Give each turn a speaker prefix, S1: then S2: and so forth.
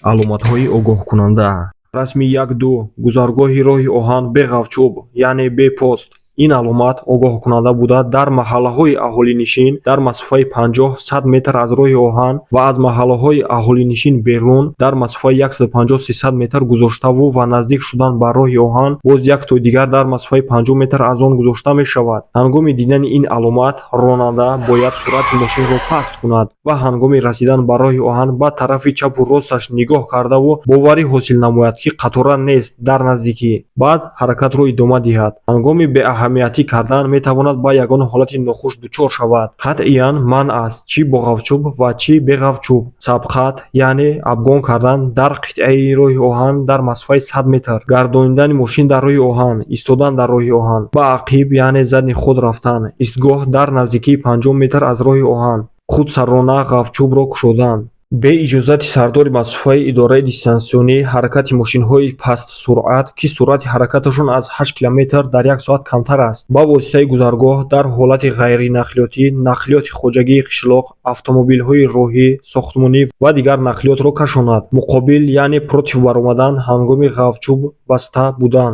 S1: Аломатҳои огоҳкунанда. Расми 1.2: гузаргоҳи роҳи оҳан бе ғафчӯб, яъне бе пост. Ин аломат огоҳкунанда буда, дар маҳаллаҳои аҳолинишин дар масофаи 50-100 метр аз роҳи оҳан ва аз маҳаллаҳои аҳолинишин берун дар масофаи 150-300 метр гузоштаву ва наздик шудан ба роҳи оҳан боз яктои дигар дар масофаи 50 метр аз он гузошта мешавад. Ҳангоми дидани ин аломат ронанда бояд суръати мошинро паст кунад ва ҳангоми расидан ба роҳи оҳан ба тарафи чапу росташ нигоҳ кардаву боварӣ ҳосил намояд, ки қатора нест дар наздикӣ, баъд ҳаракатро идома диҳад. Ҳангоми беаҳамиятӣ кардан метавонад ба ягон ҳолати нохуш дучор шавад. Қатъиян манъ аст, чӣ бо ғафчӯб ва чӣ беғафчӯб, сабқат, яъне обгон кардан дар қитъаи роҳи оҳан дар масофаи 100 метр, гардонидани мошин дар роҳи оҳан, истодан дар роҳи оҳан, ба ақиб, яъне задний ход рафтан, истгоҳ дар наздикии 50 метр аз роҳи оҳан, худсарона ғафчӯбро кушодан. Бе иҷозати сардори масофаи идораи дистансионӣ ҳаракати мошинҳои пастсуръат, ки суръати ҳаракаташон аз 8 километр дар як соат камтар аст, ба воситаи гузаргоҳ дар ҳолати ғайринақлиётӣ, нақлиёти хоҷагии қишлоқ, автомобилҳои роҳӣ, сохтмонӣ ва дигар нақлиётро кашонад, муқобил, яъне против баромадан ҳангоми ғафчӯб баста будан.